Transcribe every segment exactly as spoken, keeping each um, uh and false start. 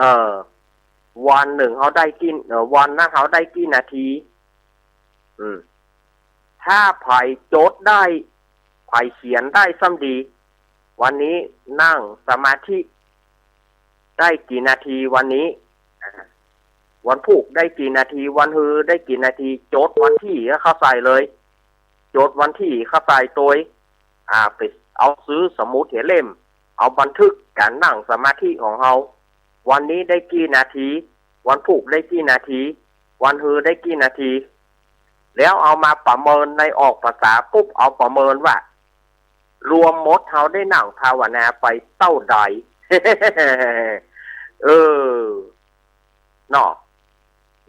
เออ วันนึ่งเฮาได้กี่ เออ วันนึ่งเฮาได้กี่นาที อืม ถ้าใผจดได้ ใผเขียนได้ซ้ำดี วันนี้นั่งสมาธิได้กี่นาทีวันนี้ อ่า วันพูกได้กี่นาที วันฮือได้กี่นาที จดวันตี้เข้าใส่เลย จดวันตี้เข้าใส่ตวย อ่า ไปเอาซื้อสมุดเหียเล่ม เอาบันทึกก๋านนั่งสมาธิของเฮา วันนี้ได้กี่นาที วันพูกได้กี่นาที วันฮือได้กี่นาที แล้วเอามาประเมินในออกพรรษาปุ๊บ เอาประเมินว่า รวมหมดเฮาได้นั่งภาวนาไปเต้าใด เออ เนาะ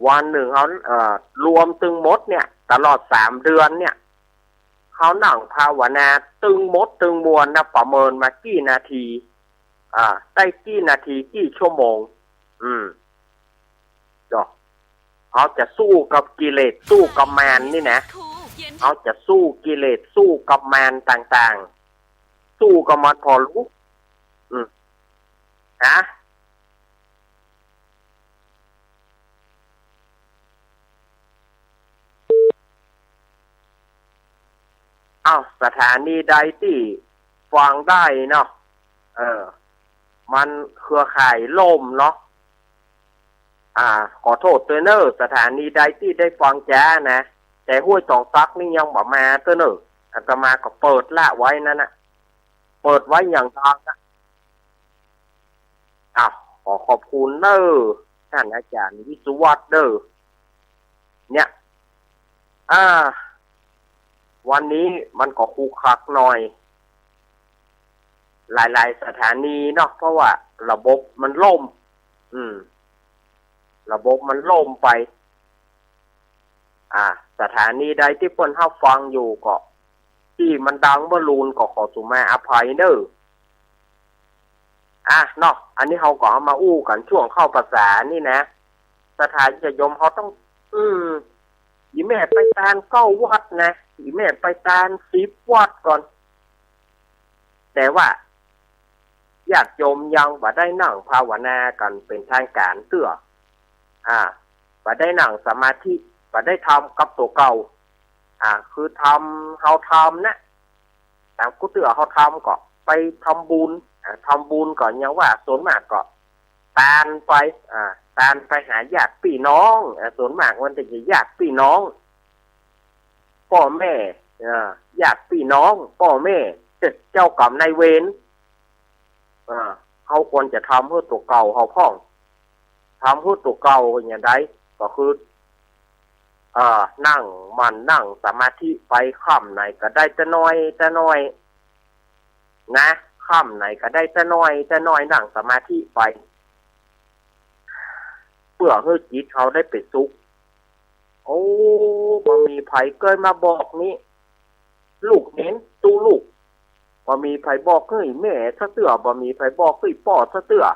วันนึ่งเฮา เอ่อ รวมตึงหมดเนี่ย ตลอดสามเดือนเนี่ย เฮานั่งภาวนาตึงหมดตึงมวลนะ ประเมินมากี่นาที อ่า ได้กี่นาที กี่ชั่วโมง อืม เนาะ เฮาจะสู้กับกิเลส สู้กับมารนี่นะ เฮาจะสู้กิเลส สู้กับมารต่างๆ สู้กับมันผ่อลูก อืม นะ อ้าว สถานีใดตี้ฟังได้เนาะ เออ มันเครือข่ายล่มเนาะ อ่า ขอโต้ษตวยเน่อ สถานีใดตี้ได้ฟังจ๋านะ แต่ห้วยตองตักนี่ยังบ่มาเตื้อเน่อ อาตมาก็เปิดละไว้นั้นนะ เปิดไว้อย่างดังนะ อ้าว ขอขอบคุณเน่อ ต้านอาจ๋ารย์วิศวัตรเน่อ เนี่ย อ่า วันนี้มันก็ขลุกขลักหน่อย หลายๆ สถานีเนาะ เพราะว่าระบบมันล่ม อืม ระบบมันล่มไป อ่า สถานีใดตี้เปิ้นฮับฟังอยู่ก็ ตี้มันดังบ่ลูนก็ขอสุมาอภัยเน่อ อ่ะเนาะ อันนี้เฮาก็เอามาอู้กั๋นช่วงเข้าพรรษานี่นะ ศรัทธาญาติโยมเฮาต้อง อืม อีแม่ไปตานเก้าวัดนะ อีแม่ไปตานสิบวัดก่อน แต่ว่า ญาติโยมยังบ่ได้นั่งภาวนากั๋นเป๋นทางก๋านเตื้อ อ่า บ่ได้นั่งสมาธิ บ่ได้ทำกับตั๋วเก่า อ่า คือทำ เฮาทำนะ ต๋ามกู้เตื้อเฮาทำก็ไปทำบุญ อ่า ทำบุญก็ยังว่าส่วนมากก็ตานไป อ่า ตานไปหาญาติปี้น้อง อ่า ส่วนมากมันจะญาติปี้น้อง ป้อแม่ อ่า ญาติปี้น้อง ป้อแม่ เจ้ากรรมนายเวร อ่า เฮาควรจะทำหื้อตั๋วเก่าเฮาพ่อง ทำหื้อตั๋วเก่าอย่างใด ก็คือ เอ่อ นั่งหมั่นนั่งสมาธิไป ค่ำไหนก็ได้แต่น้อยแต่น้อย นะ ค่ำไหนก็ได้แต่น้อยแต่น้อย นั่งสมาธิไป เปื้อหื้อจิตเฮาได้เป๋นสุข โอ้ บ่มีใผเกยมาบอกนี้ ลูกเห็นตู้ลูก บ่มีใผบอกหื้อแม่ซะเตื้อ บ่มีใผบอกหื้อป้อซะเตื้อ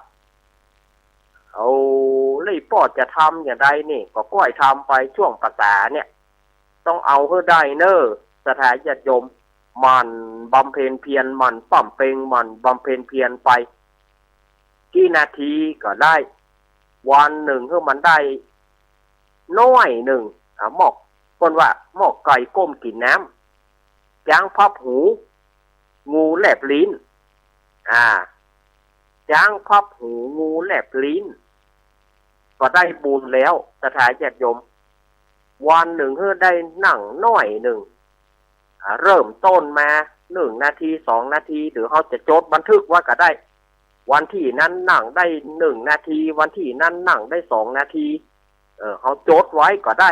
เอา แล้วป้อจะทำอย่างใดนี่ ก็ก้อยทำไปช่วงพรรษาเนี่ย ต้องเอาหื้อได้เน่อ ศรัทธาญาติโยม หมั่นบำเพ็ญเพียร หมั่นป้ำเป็ง หมั่นบำเพ็ญเพียรไป กี่นาทีก็ได้ วันนึ่งหื้อมันได้น้อยนึ่ง อ่ะ หม้อ เปิ้นว่าหม้อไก่ก้มกิ๋นน้ำ จ๊างพับหู งูแลบลิ้น อ่า จ๊างพับหู งูแลบลิ้น ก็ได้บุญแล้ว ศรัทธาญาติโยม วันนึ่งหื้อได้นั่งน้อยนึ่ง อ่า เริ่มต้นมาหนึ่งนาที สองนาที หรือเฮาจะจดบันทึกไว้ก็ได้ วันตี้นั้นนั่งได้หนึ่งนาที วันตี้นั้นนั่งได้สองนาที เออ เฮาจดไว้ก็ได้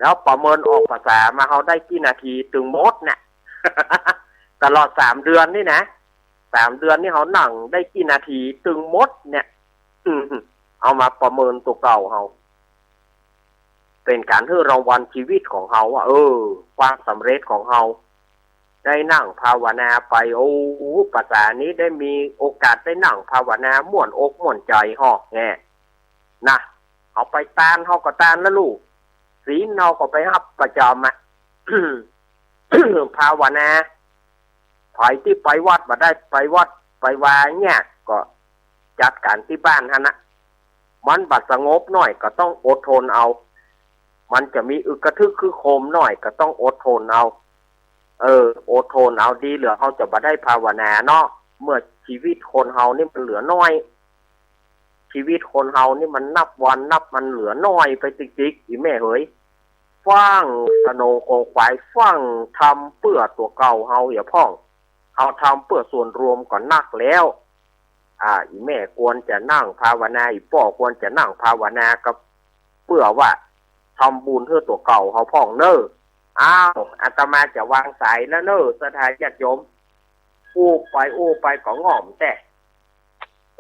แล้วประเมินออกพรรษามาเฮาได้กี่นาทีตึงหมดเนี่ย ตลอดสามเดือนนี่นะ สามเดือนนี่เฮานั่งได้กี่นาทีตึงหมดเนี่ย อืม เอามาประเมินตั๋วเก่าเฮา เป๋นก๋านหื้อรางวัลชีวิตของเฮาว่า เออ ความสำเร็จของเฮา ได้นั่งภาวนาไป โอ้ พรรษานี้ได้มีโอกาสได้นั่งภาวนาม่วนอกม่วนใจ๋ฮอกแฮะ นะ เฮาไปตาน เฮาก็ตานละลูก ศีลเฮาก็ไปฮับประจ๋ำอะ ภาวนา ใผตี้ไปวัดบ่ได้ไปวัดไปวาเนี่ย ก็จัดก๋านตี้บ้านหั้นนะ มันบ่สงบหน้อยก็ต้องอดทนเอา มันจะมีอึกกระทึกครึกโครมหน้อยก็ต้องอดทนเอา เออ อดทนเอา ดีเหลือเฮาจะบ่ได้ภาวนาเนาะ เมื่อชีวิตคนเฮานี่มันเหลือน้อย ชีวิตคนเฮานี่มันนับวันนับมันเหลือน้อยไปติ๊กๆ อีแม่เหย ฟั่งสนงคงขวาย ฟั่งทำเปื้อตั๋วเก่าเฮาอย่าพ่อง เฮาทำเปื้อส่วนรวมก็นักแล้ว อ่า อีแม่ควรจะนั่งภาวนา อีป้อควรจะนั่งภาวนา ก็เปื้อว่าทำบุญหื้อตั๋วเก่าเฮาพ่องเน่อ อ้าว อาตมาจะวางสายแล้วเน่อ ศรัทธาญาติโยม อู้ไปอู้ไปก็ง่อมแต๊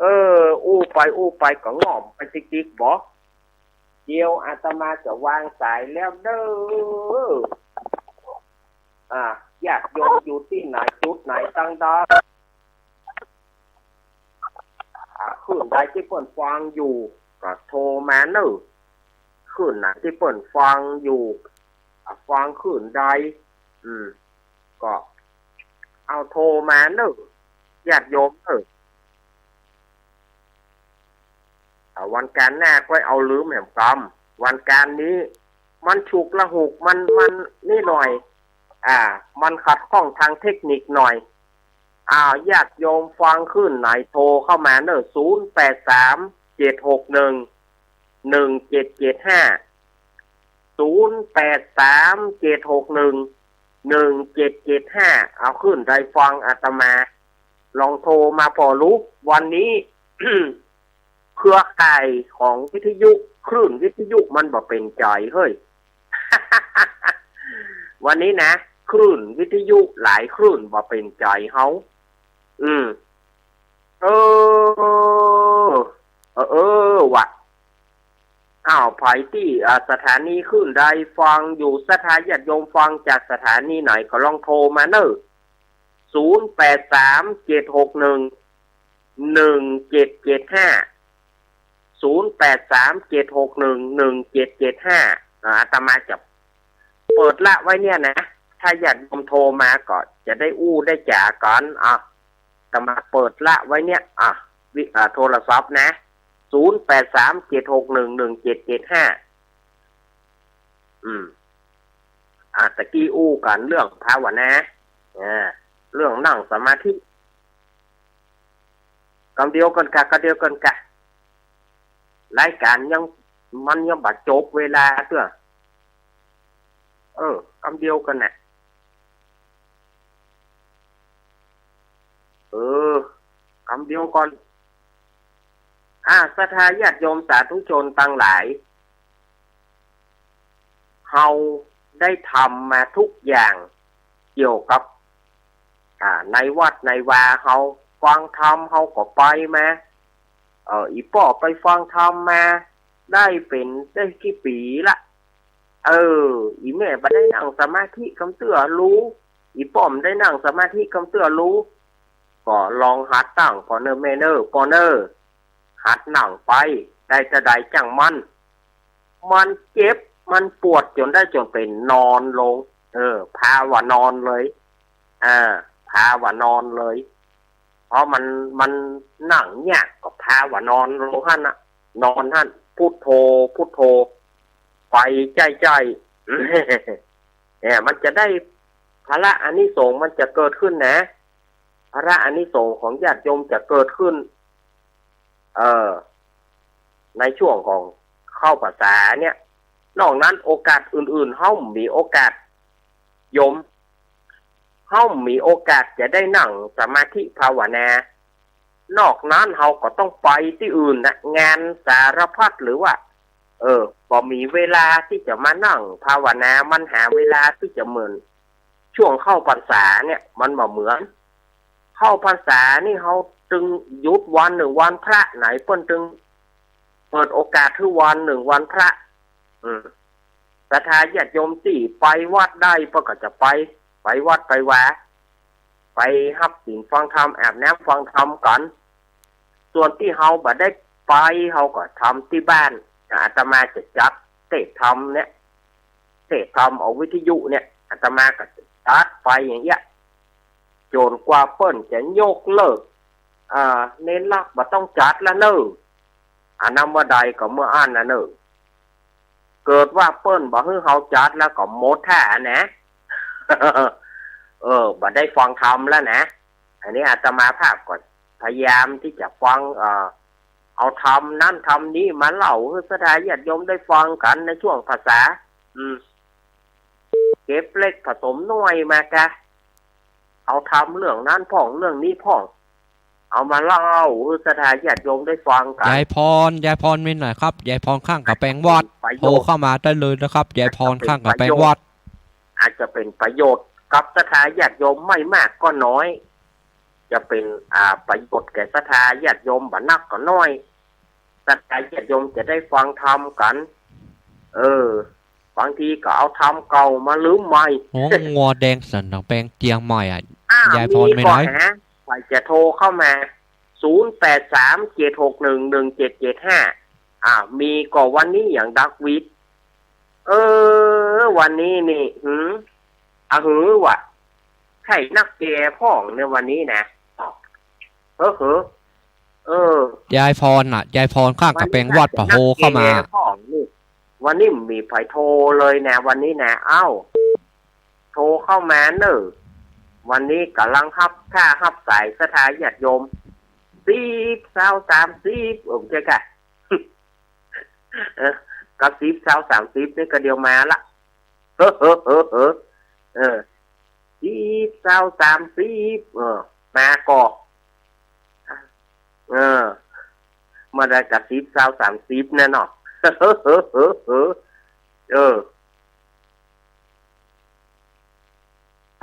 เออ อู้ไปอู้ไปก็ง่อมไปติ๊กๆ บ่ เดี๋ยวอาตมาจะวางสายแล้วเน่อ อ่า ญาติโยมอยู่ตี้ไหนจุดไหนตังใด อ่า คลื่นใดตี้เปิ้นฟังอยู่ก็โทรมาเน่อ คลื่นไหนตี้เปิ้นฟังอยู่ อ่า ฟังคลื่นใด อืม ก็เอาโทรมาเน่อ ญาติโยมเน่อ อ่า วันก๋านหน้าก้อยเอาลืมแหมกำ วันก๋านนี้ มันฉุกละหุก มัน มันนี่หน่อย อ่า มันขัดข้องทางเทคนิคหน่อย อ่า ญาติโยมฟังคลื่นไหนโทรเข้ามาเน่อ ศูนย์แปดสาม เจ็ดหกหนึ่ง หนึ่งเจ็ดเจ็ดห้า ศูนย์แปดสาม เจ็ดหกหนึ่ง หนึ่งเจ็ดเจ็ดห้า เอาคลื่นใดฟังอาตมา ลองโทรมาผ่อลุก วันนี้ เครือข่ายของวิทยุ คลื่นวิทยุมันบ่เป๋นใจ๋เฮ้ย วันนี้นะ คลื่นวิทยุหลายคลื่นบ่เป๋นใจ๋เฮา อืม เออ เออ เออ ว่ะ อ้าว ใผตี้ อ่า สถานีคลื่นใดฟังอยู่ ศรัทธาญาติโยมฟังจากสถานีไหนก็ลองโทรมาเน่อ ศูนย์แปดสาม เจ็ดหกหนึ่ง หนึ่งเจ็ดเจ็ดห้า ศูนย์แปดสาม เจ็ดหกหนึ่ง หนึ่งเจ็ดเจ็ดห้า อ่า อาตมาจะเปิดละไว้เนี่ยนะ ถ้าญาติโยมโทรมาก็จะได้อู้ได้จ๋ากั๋น อ่ะ อาตมาเปิดละไว้เนี่ย อ่ะ วิ อ่า โทรศัพท์นะ ศูนย์แปดสาม เจ็ดหกหนึ่ง หนึ่งเจ็ดเจ็ดห้า อืม อ่ะ ตะกี้อู้กั๋นเรื่องภาวนา อ่า เรื่องนั่งสมาธิ กำเดียวกั๋นกะ กำเดียวกั๋นกะ รายก๋านยัง มันยังบ่จบเวลาเตื้อ เออ กำเดียวกั๋นน่ะ เออ กำเดียวก่อน อ่า ศรัทธาญาติโยมสาธุชนตังหลาย เฮาได้ทำมาทุกอย่างเกี่ยวกับ อ่า ในวัดในวาเฮา ฟังธรรมเฮาก็ไปมา เออ อีป้อไปฟังธรรมมา ได้เป๋น ได้กี่ปี๋ละ เออ อีแม่บ่ได้นั่งสมาธิกำเตื้อลู อีป้อบ่ได้นั่งสมาธิกำเตื้อลู ก็ลองหัดตั้งป้อเน่อแม่เน่อ ป้อเน่อ หัดนั่งไป ได้เต้าใดจ้างมัน มันเจ็บ มันปวดจ๋นได้จ๋นเป๋นนอนลง เออ พาว่านอนเลย อ่า พาว่านอนเลย เพราะมัน มันนั่งยากก็พาว่านอนลงหั้นน่ะ นอนหั้น พุทโธ พุทโธ ไปใจ้ๆ เนี่ย มันจะได้ ผละอานิสงส์มันจะเกิดขึ้นนะ ผละอานิสงส์ของญาติโยมจะเกิดขึ้น เออ ในช่วงของเข้าพรรษาเนี่ย นอกนั้นโอกาสอื่นๆ เฮาบ่มีโอกาส โยม เฮาบ่มีโอกาสจะได้นั่งสมาธิภาวนา นอกนั้นเฮาก็ต้องไปตี้อื่นนะ งานสารพัด หรือว่า เออ บ่มีเวลาตี้จะมานั่งภาวนา มันหาเวลาตี้จะเหมือน ช่วงเข้าพรรษาเนี่ย มันบ่เหมือน เข้าพรรษานี่เฮาตึงหยุดวันนึ่งวันพระ ไหนเปิ้นตึงเปิดโอกาสหื้อวันนึ่งวันพระ อืม ศรัทธาญาติโยมตี้ไปวัดได้เปิ้นก็จะไป ไปวัดไปวา ไปฮับศีลฟังธรรม อาบน้ำฟังธรรมกั๋น ส่วนตี้เฮาบ่ได้ไป เฮาก็ทำตี้บ้าน อาตมาจะจัดเตศน์ธรรมเนี่ย เตศน์ธรรมเอาวิทยุเนี่ย อาตมาก็จะจัดไปอย่างเงี้ย จ๋นกว่าเปิ้นจะยกเลิก อ่า เณรลักษณ์บ่ต้องจัดละเน่อ อันนั้นเมื่อใดก็เมื่ออั้นน่ะเน่อ เกิดว่าเปิ้นบ่หื้อเฮาจัดแล้วก็หมดท่านะ เออ บ่ได้ฟังธรรมแล้วนะ อันนี้อาตมาภาพก็พยายามที่จะฟัง เอ่อ เอาธรรมนั้นธรรมนี้มาเล่าหื้อศรัทธาญาติโยมได้ฟังกั๋นในช่วงพรรษา อืม เก็บเล็กผสมน้อยมากะ เอาธรรมเรื่องนั้นพ่องเรื่องนี้พ่อง เอามาเล่าหื้อศรัทธาญาติโยมได้ฟังกั๋น ยายพร ยายพรมีไหนครับ ยายพรข้างก๋ำแปงวัด อาจจะเป๋นประโยชน์ โทรเข้ามาได้เลยนะครับ ยายพรข้างก๋ำแปงวัด อาจจะเป๋นประโยชน์กับศรัทธาญาติโยมไม่มากก็น้อย จะเป๋น อ่า ประโยชน์แก่ศรัทธาญาติโยมบ่นักก็น้อย ศรัทธาญาติโยมจะได้ฟังธรรมกั๋น เออ บางทีก็เอาธรรมเก่ามาลืมใหม่ โอ้ งัวแดงสันหลังแปงเจียงใหม่อะ อ้าว ยายพร มี มีไหน ก็หา ใผจะโทรเข้ามา ศูนย์แปดสาม เจ็ดหกหนึ่ง หนึ่งเจ็ดเจ็ดห้า อ่า มีก็วันนี้อย่างดักวิด เออ วันนี้นี่ หืม อะหือวะ ใค่นักแก่พ่องเนี่ยวันนี้นะ เออ เออ เออ ยายพรน่ะ ยายพรข้างก๋ำแปงวัด วันนี้น่าจะ ปะโทรเข้ามา นักแก่พ่องนี่ วันนี้บ่มีใผโทรเลยนะ วันนี้นะ เอ้า โทรเข้ามาเน่อ วันนี้ก่ำลังฮับ ถ้าฮับสายศรัทธาญาติโยม สิบ ซาว สามสิบ เออ ใจ้กะ เออ ก็สิบ ซาว สามสิบ นี่ก็เดี๋ยวมาละ เออ เออ เออ เออ เออ สิบ ซาว สามสิบ เออ มาก่อ เออ เมื่อใดก็สิบ ซาว สามสิบ แน่เนาะ เออ เออ เออ เออ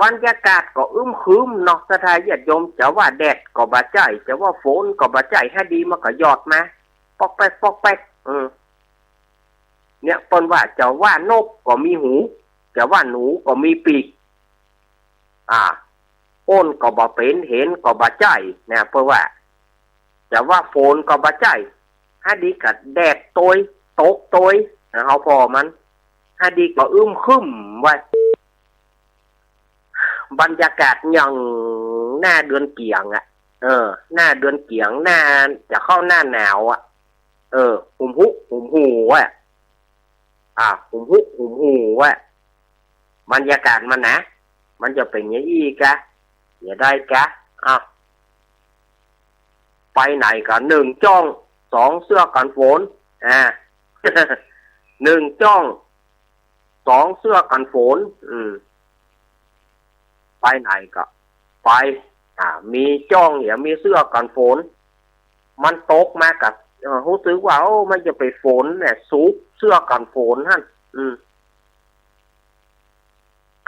บรรยากาศก็อึมครึมเนาะ ศรัทธาญาติโยม จะว่าแดดก็บ่ใจ้ จะว่าฝนก็บ่ใจ้ ฮะดีมันก็หยอดมา ป๊อกแป๊ก ป๊อกแป๊ก เออ เนี่ย เปิ้นว่าจะว่านกก็มีหู จะว่าหนูก็มีปีก อ่า ป้นก็บ่เป๋น เห็นก็บ่ใจ้ นะ เปิ้นว่า จะว่าฝนก็บ่ใจ้ ฮะดีก็แดดโตย ตกโตย นะ เฮาผ่อมัน ฮะดีก็อึมครึมไว้ บรรยากาศอย่างหน้าเดือนเกียงอะ เออ หน้าเดือนเกียง หน้าจะเข้าหน้าหนาวอะ เออ หุมหุ หุมหูอะ อ่า หุมหุ หุมหูอะ บรรยากาศมันนะ มันจะเป๋นอย่างอี้กะ จะได้กะ อ่ะ ไปไหนก็ หนึ่ง จ้อง สอง เสื้อกันฝน อ่า หนึ่ง จ้อง สอง เสื้อกันฝน อืม ไปไหนก็ไป อ่า มีจ้อง เหีย มีเสื้อกันฝน มันตกมาก็ เอ่อ ฮู้สึกว่า โอ้ มันจะเป๋นฝนเนี่ย สูบเสื้อกันฝนหั้น อืม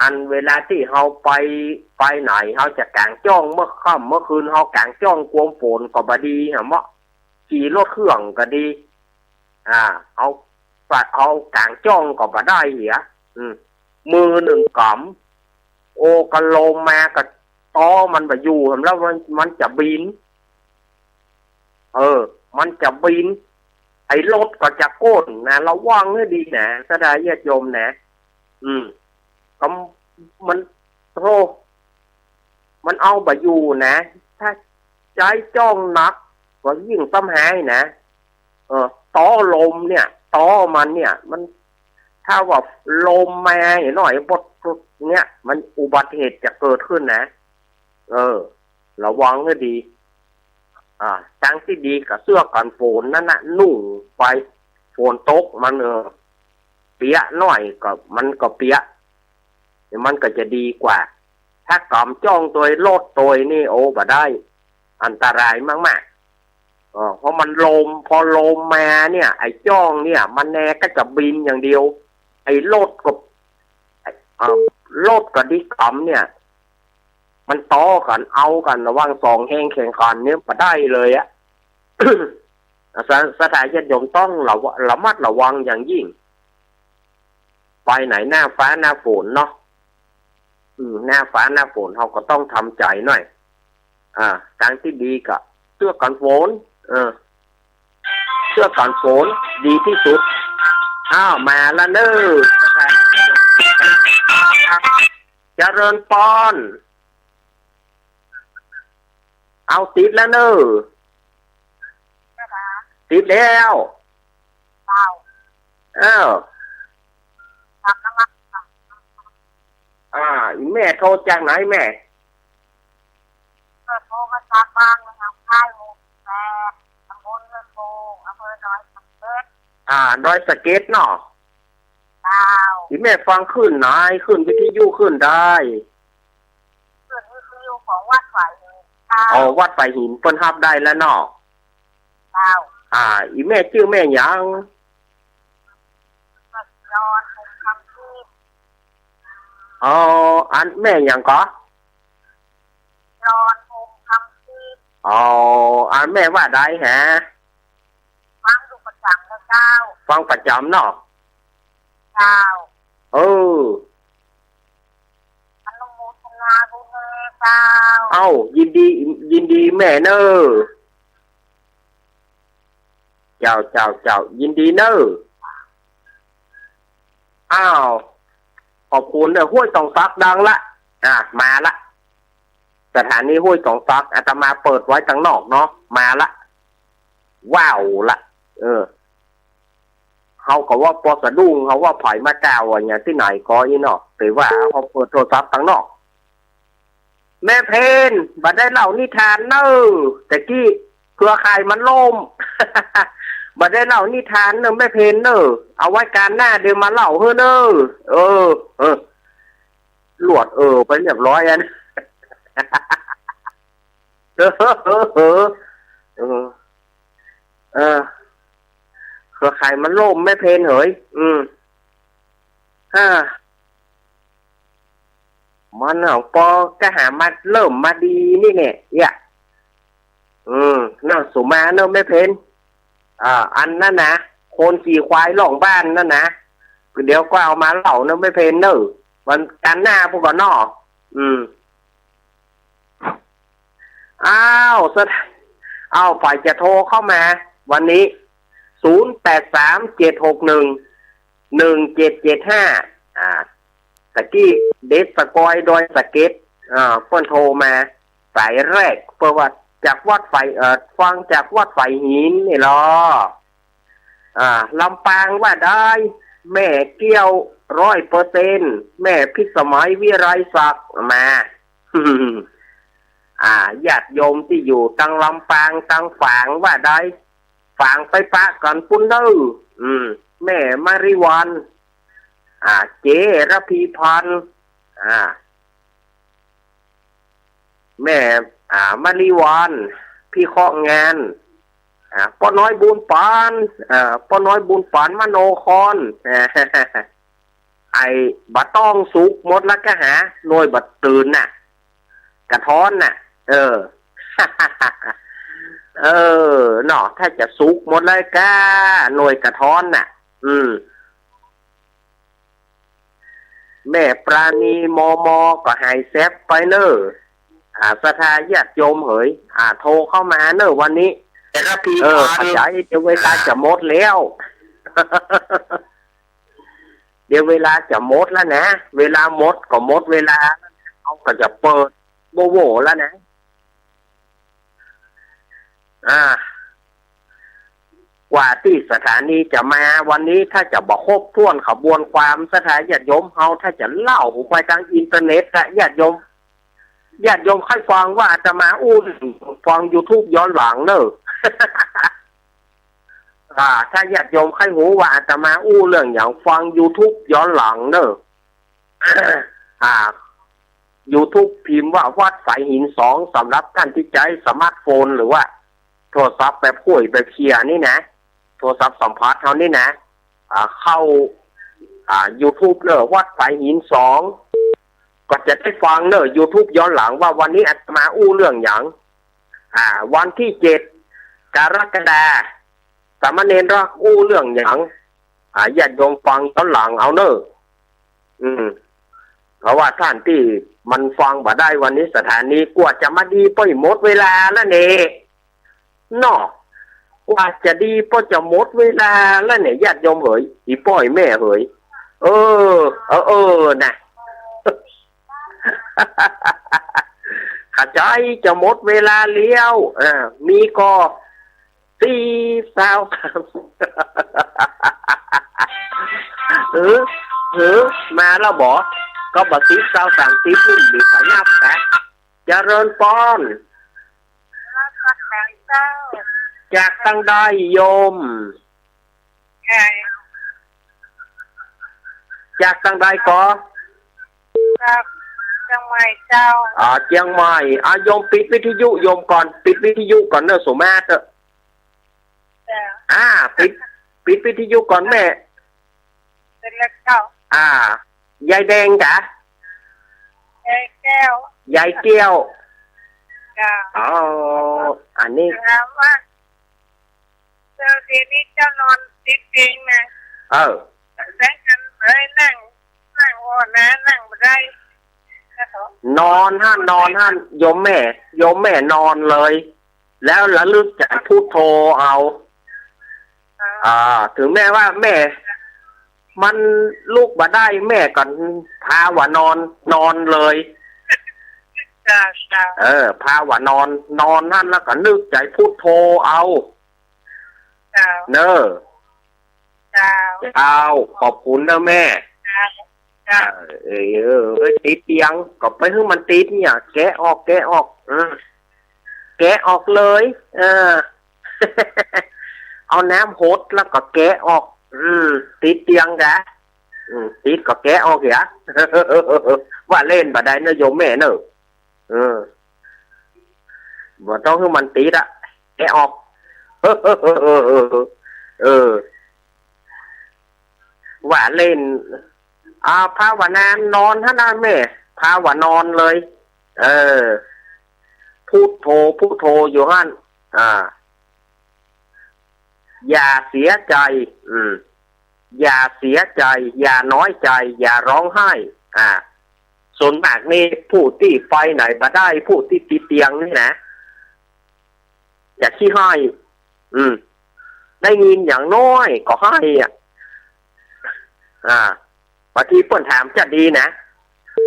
อันเวลาตี้เฮาไป ไปไหน เฮาจะก๋างจ้องเมื่อค่ำเมื่อคืน เฮาก๋างจ้องกลัวฝนก็บ่ดี หาเมาะ ขี่รถเครื่องก็ดี อ่า เอา เฮาก๋างจ้องก็บ่ได้เหีย อืม มือหนึ่งก๋ำ โอ้ ก็ลมมาก็ต๊อมันบ่อยู่ แล้วมัน มันจะบิน เออ มันจะบิน ไอ้รถก็จะโก้นนะ ระวังหื้อดีนะ ศรัทธาญาติโยมนะ อืม ก็มัน โธ่ มันเอาบ่อยู่นะ ถ้าใจ๊จ้องหนักก็ยิ่งซ้ำหายนะ เออ ต๊อลมเนี่ย ต๊อมันเนี่ย มัน ถ้าว่าลมมาหน่อย บดเนี่ย มันอุบัติเหตุจะเกิดขึ้นนะ เออ ระวังหื้อดี อ่า ตางตี้ดีก็เสื้อกันฝนนั่นน่ะ นุ่งไป ฝนตกมัน เออ เปียะหน่อยก็ มันก็เปียะ มันก็จะดีกว่า ถ้าก๋ำจ้องตวยรถตวยนี่ โอ้ บ่ได้ อันตรายมากๆ เออ เพราะมันลม พอลมมาเนี่ย ไอ้จ้องเนี่ย มันแน่ก็จะบินอย่างเดียว ไอ้รถก็ ไอ้ เอ่อ รถกับดีก๋ำเนี่ย มันต่อกั๋น เอากั๋น ระหว่างสองแฮงแข่งกั๋นเนี่ย บ่ได้เลยอะ ศรัท ศรัทธาญาติโยมต้องระวะ ระมัดระวังอย่างยิ่ง ไปไหนหน้าฟ้าหน้าฝนเนาะ อืม หน้าฟ้าหน้าฝนเฮาก็ต้องทำใจ๋หน่อย อ่า ตางตี้ดีก็เสื้อกันฝน เออ เสื้อกันฝนดีตี้สุด อ้าว มาละเน่อ เจริญปอน เอาติดละเน่อ เจ้าค่ะ ติดแล้ว เจ้า เออ กลับมา อ่า อีแม่โทรจากไหนแม่ ก็โทรมาจากบ้านเมืองคาย หมู่แปด ตำบลห้วยโป่ง อำเภอดอยสะเก็ด อ่า ดอยสะเก็ดเนาะ เจ้า อีแม่ฟังคลื่นไหน คลื่นวิทยุคลื่นใด คลื่นวิทยุของวัดฝายหิน เจ้า อ๋อ วัดฝายหินเปิ้นฮับได้แล้วเนาะ เจ้า อ่า อีแม่จื้อแม่หยัง แม่ดอน พงษ์คำทิพย์ อ๋อ อันแม่หยังก่อ ดอน พงษ์คำทิพย์ อ๋อ อันแม่ว่าใดฮะ ฟังอยู่ประจ๋ำนะเจ้า ฟังประจ๋ำเนาะ เจ้า เออ อนุโมทนาบุญนะเจ้า เอ้า ยินดี ยินดีแม่เน่อ เจ้า เจ้า เจ้า ยินดีเน่อ อ้าว ขอบคุณเน่อ ห้วยตองตักดังละ อ่ะ มาละ สถานีห้วยตองตัก อาตมาเปิดไว้ตังนอกเนาะ มาละ ว้าวละ เออ เฮาก็ว่าปอสะดุ้ง เฮาว่าใผมาก่าวอะหยังตี้ไหนก่ออี้เนาะ แต่ว่าเฮาเปิดโทรศัพท์ตังนอก แม่เพน บ่ได้เล่านิทานเน่อ แต่กี้เครือข่ายมันล่ม บ่ได้เล่านิทานเน่อแม่เพนเน่อ เอาไว้ก๋านหน้าเดี๋ยวมาเล่าหื้อเน่อ เออ เออ หลวดเออไปเรียบร้อยอัน เออ เออ เออ เออ เครือข่ายมันล่มแม่เพนเหย อืม อ่า มันเอาปอกะหามาเริ่มมาดีนี่เนี่ย เอี้ย อืม เน่อ สุมาเน่อแม่เพน อ่า อันนั้นนะ คนขี่ควายล่องบ้านนั่นนะ เดี๋ยวก็เอามาเล่าเน่อแม่เพนเน่อ วันก๋านหน้าพู้นก่อเนาะ อืม อ้าว สะ อ้าว ใผจะโทรเข้ามา วันนี้ ศูนย์แปดสามเจ็ดหกหนึ่งหนึ่งเจ็ดเจ็ดห้า อ่า ตะกี้เด็กสะกอยดอยสะเก็ด อ่า เปิ้นโทรมาสายแรก เปิ้นว่าจากวัดฝาย เอ่อ ฟังจากวัดฝายหินนี่ลอ อ่า ลำปางว่าได้ แม่เกี้ยวร้อยเปอร์เซ็นต์ แม่พิสมัยวิไลศักดิ์มา อ่า ญาติโยมตี้อยู่ตังลำปางตังฝางว่าได้ ฝางไปปะกั๋นปู้นเน่อ อืม แม่มาริวัลย์ อ่า เจระพีพันธ์ อ่า แม่ อ่า มาริวัลย์ พิเคราะห์งาน อ่า ป้อน้อยบุญปาน อ่า ป้อน้อยบุญปานมโนคร ไอ้บ่าต้องสุกหมดละกะหา หน่วยบ่าตื่นน่ะ กระท้อนน่ะ เออ เออ เนาะ ถ้าจะสุกหมดเลยกะ หน่วยกระท้อนน่ะ อืม แม่ปราณี มม ก็หายแซบไปเน่อ อ่า ศรัทธาญาติโยมเหย อ่า โทรเข้ามาเน่อวันนี้ เออ เข้าใจ เดี๋ยวเวลาจะหมดแล้ว เดี๋ยวเวลาจะหมดแล้วนะ เวลาหมดก็หมดเวลา เขาก็จะเปิดโบโหว่แล้วนะ อ่า กว่าตี้สถานีจะมาวันนี้ ถ้าจะบ่ครบถ้วนขบวนความ ศรัทธาญาติโยมเฮา ถ้าจะเล่าไปตางอินเทอร์เน็ตนะ ญาติโยม ญาติโยมใค่ฟังว่าอาตมาอู้ ฟังยูทูบย้อนหลังเน่อ อ่า ถ้าญาติโยมใค่ฮู้ว่าอาตมาอู้เรื่องหยัง ฟังยูทูบย้อนหลังเน่อ อ่า ยูทูบพิมพ์ว่าวัดฝายหินสอง สำหรับท่านตี้ใจ๊สมาร์ทโฟน หรือว่าโทรศัพท์แบบห้วยแบบเขียนี่นะ โทรศัพท์สัมผัสเฮานี่นะ อ่า เข้า อ่า ยูทูบเน่อ วัดฝายหินสอง ก็จะได้ฟังเน่อ ยูทูบย้อนหลังว่าวันนี้อาตมาอู้เรื่องหยัง อ่า วันตี้เจ็ดกรกฎาคม สามเณรรักอู้เรื่องหยัง อ่า ญาติโยมฟังย้อนหลังเอาเน่อ อืม เพราะว่าท่านตี้มันฟังบ่ได้วันนี้ สถานีกว่าจะมาดีป้อหมดเวลาแล้วเนี่ย เนาะ กว่าจะดีป้อจะหมดเวลาแล้วเนี่ย ญาติโยมเหย อี่ป้ออี่แม่เหย เออ เออ เออ นะ เข้าใจ๋ จะหมดเวลาแล้ว อ่า มีก็ สิบ ซาว สามสิบ หือ หือ มาแล้วบ่ ก็บ่ สิบ ซาว สามสิบ นี่มีใผนับนะ เจริญปอน จากตังใดโยม จากตังใดก่อ จากเจียงใหม่เจ้า อ๋อ เจียงใหม่ อ่ะ โยมปิดวิทยุโยมก่อน ปิดวิทยุก่อนเนอะ สุมาเถอะ เจ้า อ่า ปิด ปิดวิทยุก่อนแม่ เป็นแล้วเจ้า อ่า ยายแดงกะ ยายแก้ว ยายแก้ว เจ้า อ๋อ อันนี้ ถามว่า เจ้า เดี๋ยวนี้เจ้านอนติดเตียงนะ เออ แสงกันเลย นั่ง นั่งโอ้นะ นั่งบ่ได้ นอนหั้น นอนหั้น โยมแม่ โยมแม่นอนเลย แล้วระลึกใจ๋พุทโธเอา อ่า ถึงแม้ว่าแม่ มันลุกบ่ได้ แม่ก็ภาวนอน นอนเลย จ้า จ้า เออ ภาวนอน นอนหั้นแล้วก็นึกใจ๋พุทโธเอา จ้า เนอะ จ้า เจ้า ขอบคุณเนอะแม่ จ้า จ้า เออ เออ เฮ้ย ติดเตียง ก็ไปหื้อมันติดเนี่ย แกะออก แกะออก อืม แกะออกเลย เออ เอาน้ำหดแล้วก็แกะออก อืม ติดเตียงกะ อืม ติดก็แกะออกเหีย ว่าเล่นบ่ได้เนอะโยมแม่เนอะ เออ บ่ต้องหื้อมันติดอะ แกะออก เออ เออ ว่าเล่น อ่า ภาวนานอนหั้นนะแม่ ภาวนอนเลย เออ พุทโธ พุทโธอยู่หั้น อ่า อย่าเสียใจ๋ อืม อย่าเสียใจ๋ อย่าน้อยใจ๋ อย่าฮ้องไห้ อ่า ส่วนมากนี่ผู้ตี้ไปไหนบ่ได้ ผู้ตี้ติดเตียงนี่นะ จะขี้ไห้ อืม ได้ยินอย่างน้อยก็ไห้อะ อ่า บางทีเปิ้นถามจะดีนะ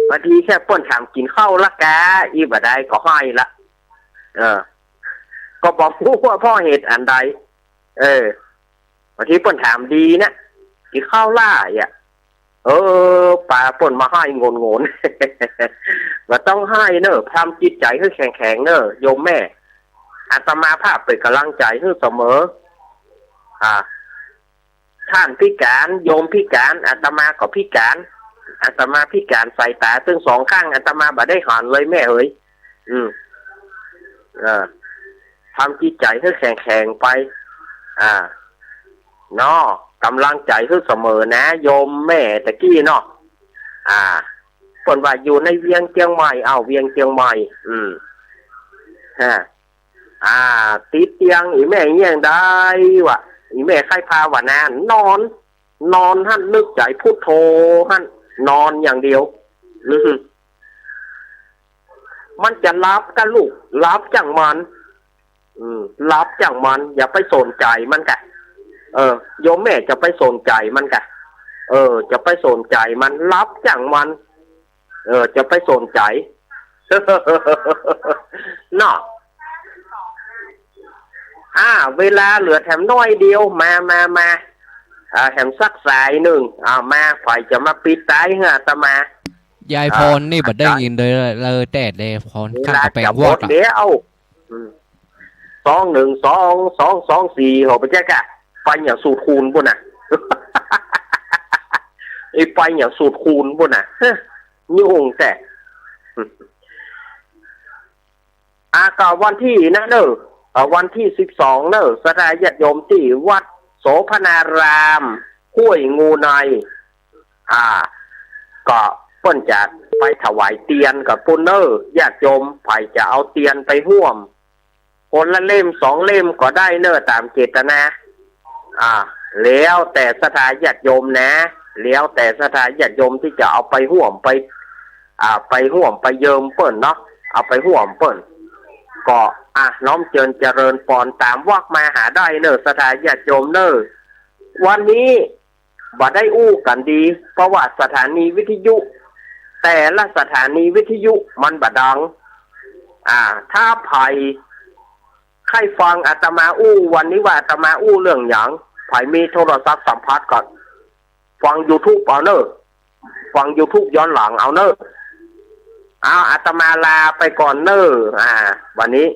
บางทีแค่เปิ้นถามกิ๋นข้าวละกา อี้บ่ได้ก็ไห้ละ เออ ก็บ่ฮู้ว่าเพราะเหตุอันใด เออ บางทีเปิ้นถามดีนะ กิ๋นข้าวละ อ่ะ เออ ปาเปิ้นมาไห้โงนๆ บ่ต้องไห้เนอะ ทำจิตใจ๋หื้อแข็งๆ เนอะ โยมแม่ อาตมาภาพเป๋นก๋ำลังใจ๋หื้อเสมอ อ่า ต้านพิก๋าน โยมพิก๋าน อาตมาก็พิก๋าน อาตมาพิก๋าน สายต๋าตึงสองข้าง อาตมาบ่ได้หันเลยแม่เหย อืม เออ ทำจิตใจ๋หื้อแข็งๆ ไป อ่า เนาะ ก๋ำลังใจ๋หื้อเสมอนะ โยมแม่ตะกี้เนาะ อ่า เปิ้นว่าอยู่ในเวียงเจียงใหม่ อ้าว เวียงเจียงใหม่ อืม ฮะ อ่า ติดเตียง อี่แม่เยียะใดวะ อี่แม่ใค่ภาวนานอน นอนหั้นนึกใจ๋พุทโธหั้น นอนอย่างเดียว อืม มันจะหลับกะลูก หลับจ้างมัน อืม หลับจ้างมัน อย่าไปสนใจ๋มันกะ เออ โยมแม่จะไปสนใจ๋มันกะ เออ จะไปสนใจ๋มัน หลับจ้างมัน เออ จะไปสนใจ๋ เนาะ อ่า เวลาเหลือแถมน้อยเดียว มา มา มา อ่า แถมสักสายนึ่ง อ่า มา ใผจะมาปิดต๋ายหื้ออาตมา ยายพรนี่ อ่า บ่ได้ยินเลย เลยแต๊เลย พร เวลา ข้างกำแปง จะหมด วอดอะ แล้ว อืม สองหนึ่งสอง สองสองสี่ โห ไปแจ๊กอะ ไปอย่างสูตรคูณปุ้นน่ะ ไอ้ไปอย่างสูตรคูณปุ้นน่ะ ฮะ นี่องค์แต่ อ่ะ ก็วันตี้นั้นเนอะ เอ่อ วันตี้สิบสองเนอะ ศรัทธาญาติโยมตี้วัดโสภณาราม ห้วยงูใน อ่า ก็เปิ้นจะไปถวายเตียนกับปุ้นเนอะ ญาติโยม ใผจะเอาเตียนไปฮ่วม คนละเล่มสองเล่มก็ได้เนอะ ต๋ามเจตนา อ่า แล้วแต่ศรัทธาญาติโยมนะ แล้วแต่ศรัทธาญาติโยมตี้จะเอาไปฮ่วมไป อ่า ไปฮ่วมไปเยิมเปิ้นเนาะ เอาไปฮ่วมเปิ้น ก็ อ่ะ น้อมเจิญเจริญปอนต๋ามวักมาหาได้เนอะ ศรัทธาญาติโยมเนอะ วันนี้ บ่ได้อู้กั๋นดี เพราะว่าสถานีวิทยุ แต่ละสถานีวิทยุมันบ่ดัง อ่า ถ้าใผ ใค่ฟังอาตมาอู้ วันนี้ว่าอาตมาอู้เรื่องหยัง ใผมีโทรศัพท์สัมผัสก็ฟังยูทูบเอาเน่อ ฟังยูทูบย้อนหลังเอาเน่อ เอา อาตมาลาไปก่อนเน่อ อ่า วันนี้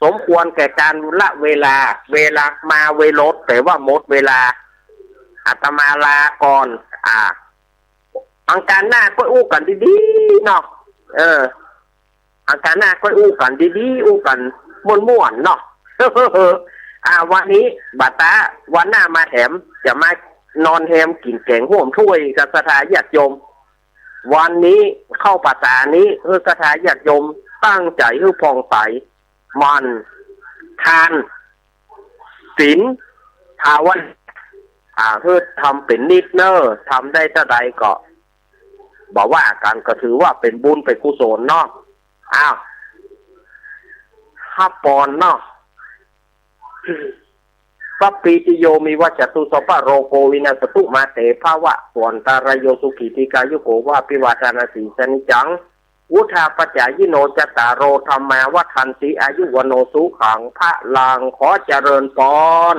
สมควรแก่การละเวลา เวลามาเวลด แต่ว่าหมดเวลา อาตมาลาก่อน อ่า อังคารหน้าก็อู้กั๋นดีๆ เนาะ เออ อังคารหน้าก็อู้กั๋นดีๆ อู้กั๋นม่วนๆ เนาะ อ่า วันนี้บ่าต๊า วันหน้ามาแถม จะมานอนแฮมกิ๋นแก๋งฮ่วมถ้วยกับศรัทธาญาติโยม วันนี้เข้าพรรษานี้ หื้อศรัทธาญาติโยมตั้งใจ๋หื้อผ่องใส หมั่นทาน ศีล ภาวนา อ่า หื้อทำเป๋นนิตย์เน่อ ทำได้เต้าใดก็ บ่ว่ากั๋น ก็ถือว่าเป๋นบุญเป๋นกุศลเนาะ อ้าว ฮับปอนเนาะ สัพพีติโย วิวัชชันตุ สัพพะโรโค วินัสสันตุ มา เต ภะวัตวันตะราโย สุขี ทีฆายุโก ภะ อภิวาทะนะสีลิสสะะนิจจัง วุฑฒาปะจายิโน จัตตาโร ธัมมา วัฑฒันติ อายุ วัณโณ สุขัง พะลัง ขอเจริญปอน